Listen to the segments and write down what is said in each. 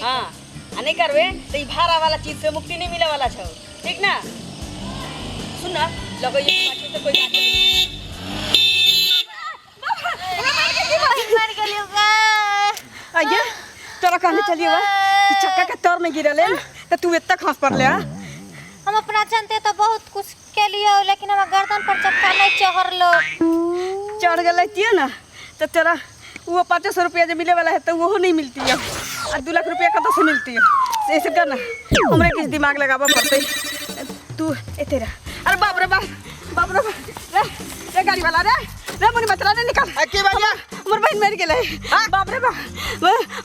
हाँ आ नहीं करबे तो ई भाड़ा वाला चीज से मुक्ति नहीं मिले वाला छौ, ठीक ना? सुन ना, लगो ये पाछू से कोई गाड़ी। मर गेलियो गे। आइए तोरा कहने चलिए बा कि चक्का के तर में गिरल है तो तू एत्ता खस पड़ले। आ हम अपना जानते तो बहुत कुछ के लिए, लेकिन हमरा गर्दन पर चक्का नहीं चढ़लो। चढ़ गेल तिये ना तो तोरा वो 500 रुपया जो मिले वाला है तो वो नहीं मिलती है, आ 2 लाख रुपया कतऽ से मिलती है? से ऐसे कर ना, हमरे किछु दिमाग लगाबऽ पड़तै। तू एते रह। अरे बाप रे बाप, बाप रे बाप, रे रे गाड़ी वाला, रे रे मुनि मतरा रे, निकाल। आ, की भैया? हमर बहिन मरि गेलै। बाप रे बाप,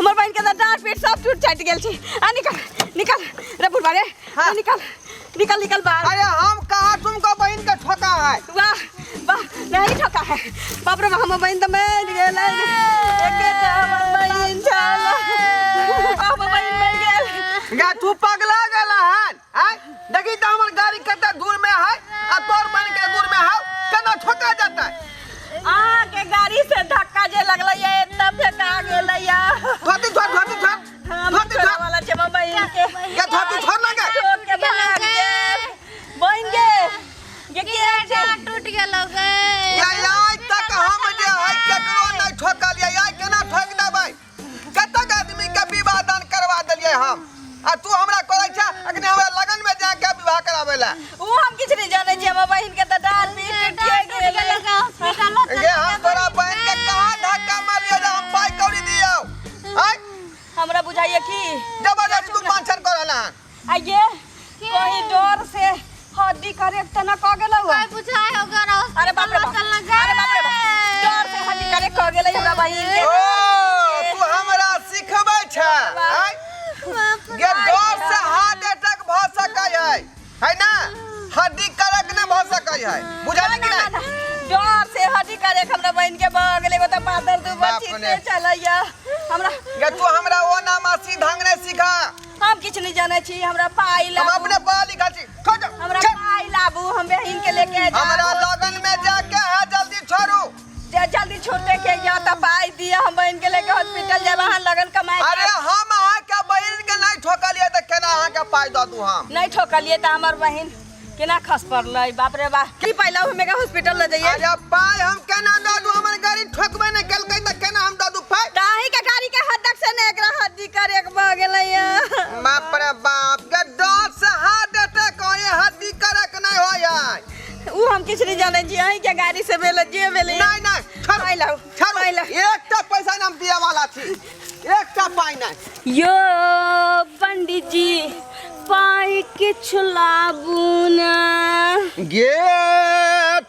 हमर बहिन के तऽ डाँट पीट सब टूट चाटि गेल छै। आ निकाल निकाल रे बुढ़बा रे। हाँ। निकाल निकाल निकाल बाहर। अरे हम कहा तुमको बहन के ठोका है? वाह वाह, नहीं ठोका है। बाप रे बाप, हमर बहिन तऽ मरि गेलै। एकेटा हमर बहिन छल, हमर बहिन मरि गेल। गा तू पगला गेला हन? आय देखी तो हमर गाड़ी कते दूर में है आ तोर बहन के दूर में है, केना ठोका जाता है? अहाँके गाड़ी से धक्का जे लगलै ये एतना फेंका गेलै या। धोती छोड़, धोती छोड़। हम धोती छोड़ै छोड़। वाला छै हमर बहिन के। के धोती छोड़ ना गे। छोड़ के भाग जाएब। बहिन गे, गे की हाल छै? डाँट टूट गेलो गे। या आइ तक हम जे है केकरो नहीं ठोकलियै, आइ केना ठोक देबै? कतेक आदमी के विवाह दान करवा देलियै हम, आ तू हमरा कहै छ अखने हमरा लगन में जाके विवाह कराबै ला। उ हम किछु नहि जानै छी, हमर बहिन के तऽ डाँट पीट टूटिए डाँट टूट गेलै। गेलो गे, हॉस्पिटलो गे हम तोरा बहन के कहाँ धक्का मारियो जे हम पाइ कौड़ी दियौ? आइ हमरा बुझाइए कि जबरदस्ती तू पांचन कर रहला हन। आइए कहीं डर से हड्डी करेक्ट त न क गेलौ। कोई बुझाय हो गया ना। अरे बाप रे बाप, अरे बाप रे बाप, डर से हड्डी करेक्ट क गेलै हमरा बहिन के। ओ तू हमरा सिखबै छ? आइ गे डर से हार्ट अटैक भऽ सकै है, है ना? हड्डी करक न भऽ सकै है, बुझली कि नहीं? डर से हड्डी करेक्ट हमरा बहिन के भऽ गेलै। ओ तऽ पातर दुबर बाप रे। छिटने चलैया हमरा। गे तू हमरा ओ नामासी ढंग नहीं सिखा। हम किछु नहि जानै छी, हमरा पाइ हम लाबू। अपने पढ़ल लिखल छी। छोड़ दो, हमरा छोड़। पाइ लाबू, हम बहिन के लेके जाब। हमरा लगन में जाके है, जल्दी छोड़ू। जे जल्दी छोटे के या तऽ पाइ दिअ, हम बहिन के लेके हॉस्पिटल जाब। अहाँ लगन कमाए। अरे हम अहाँ के बहिन के नहीं ठोकलियै तऽ केना अहाँ के पाइ दऽ दू हम? नहि ठोकलियै तऽ हमर बहिन केना खस पड़लै? बाप रे बाप, की पाइ लाबू, हम एकरा हॉस्पिटल लऽ जइयै। अरे पाइ हम केना दऽ दू? हमर गाड़ी ठोकबे नहि केलकै तऽ केना हम दऽ दू पाइ? तऽ अहीं के गाड़ी के हद से ने एकरा हड्डी करेक भऽ गेलै। बाप रे बाप, के डर से हार्ट अटैक होय, हड्डी करक नहीं होय है। उ हम किछु नहि जानै छी, अहीं के गाड़ी से भेल जे भेलै। नहीं नहीं, छोड़ू। पाइ लाउ। छोड़ू। पाइ लाउ। एकटा पैसा नहि हम दिअ वाला छी, एकटा पाइ नहि। यो पंडित जी, पाइ किछु लाबू ना। गे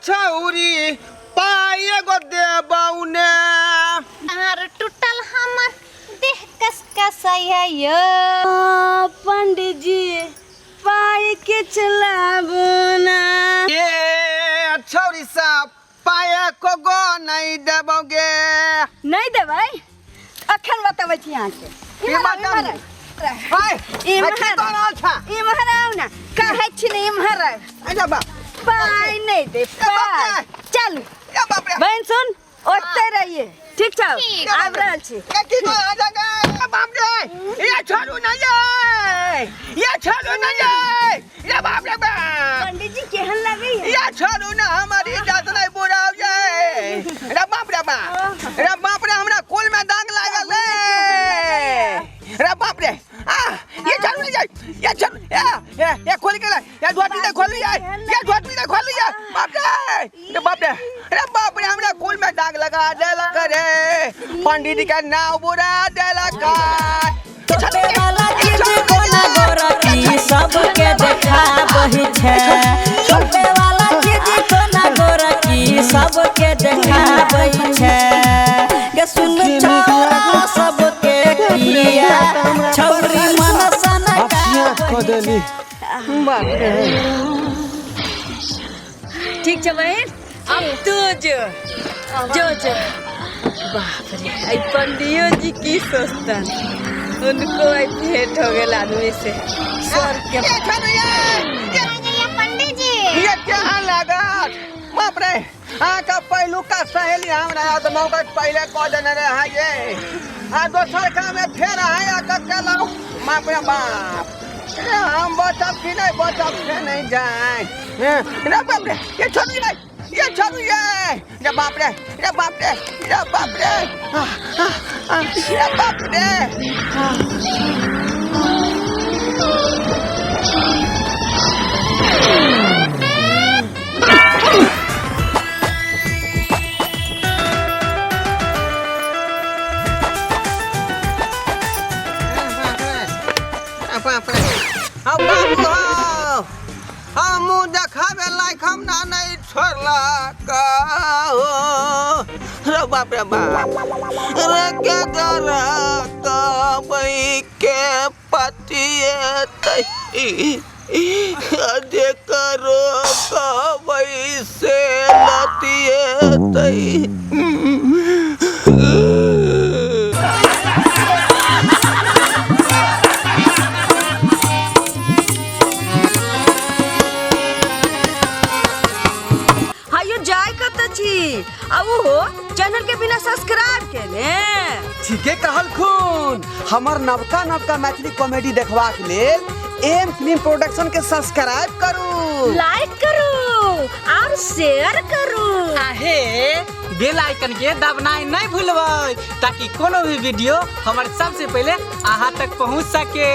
छौरी, पाइ एगो देबौ ने। आर टूटल हमर देह कस कसैया यो। पंडित जी, पाइ किछु लाबू ना। गे छौरी साहब, पाइ एको गो नहि देबौ गे। नहि देबै? अखन बतबै छी अहाँके। की इम्हर आउ, बतबै? इम्हर आउ। हाय, इम्हर की कऽ रहल छह? इम्हर आउ ने, कहै छी ने, इम्हर आउ। अरे बाप। पाइ नहि दे बाप रे। पाइ, चलू। ए बाप रे। बहिन सुन, ओतै रहिए, ठीक छौ? ठीक। आबि रहल छी। ए की कऽ रहल छह गे? ए बाप रे, ये छोड़ू ना ये, ये छोड़ू ना ये, ये बाप रे बाप। पंडित जी, केहन लगैया? ये छोड़ू ना, हमारी इज्जत नहीं बुराउ ये। रे बाप रे बाप, रे बाप रे, हमरा कुल में दाग लागल रे। रे बाप रे, आ ये छोड़ू ना ये, ये छोड़ू, ये ये ये खोल के ले, ये धोती दे खोल लिया, ये धोती दे खोल लिया। बाप रे, रे बाप रे, रे बाप रे, हमरा कुल में दाग लगा देलक रे, पंडित जी के नाव बुरा देलक। तोपे वाला चीज कोना गोरकी सबके देखाबही छै, तोपे वाला चीज कोना गोरकी सबके देखाबही छै। गे सुन छौरा सबके किया छौरी मन सन कऽ देली। ठीक छै बहिन, अब तू जो जो जो। बाप रे, आई पंडियो जी की सोचतन, उनको आई भेंट हो गेल आदमी से सर के। ये छोड़ू ये, पंडित जी। ये केहन लागत? बाप रे, अहाँके पहिलुका सहेली हमरा तऽ मौका पहिले कऽ देने रहै ये। आ दोसर कामे फेर अहाँ आके केलहुँ। बाप रे बाप, रे हम बचब कि नहि बचब से नहि जाय। रे बाप रे, ये छोड़ू ये, ये छोड़ू ये। रे बाप रे, रे बाप रे, रे बाप रे, रे बाप रे। हम मुँह देखाबे लायक हमरा नहि छोड़लक। रे बाप रे बाप रे, के कबै के पतिएतै जे करो कबै से लतिएतै। हायो जाय कत छी आ ओहो चैनल के बिना सब्सक्राइब केने? ठीके कहलखुन। हमर नवका नवका मैथिली कॉमेडी देखबाक लेल एम फिल्म प्रोडक्शन के सब्सक्राइब करू, लाइक करू और शेयर करू। आहे बेल आइकन के दबनाइ नहीं भूलबै ताकि कोनो भी वीडियो हमर सबसे पहले अहाँ तक पहुँच सके।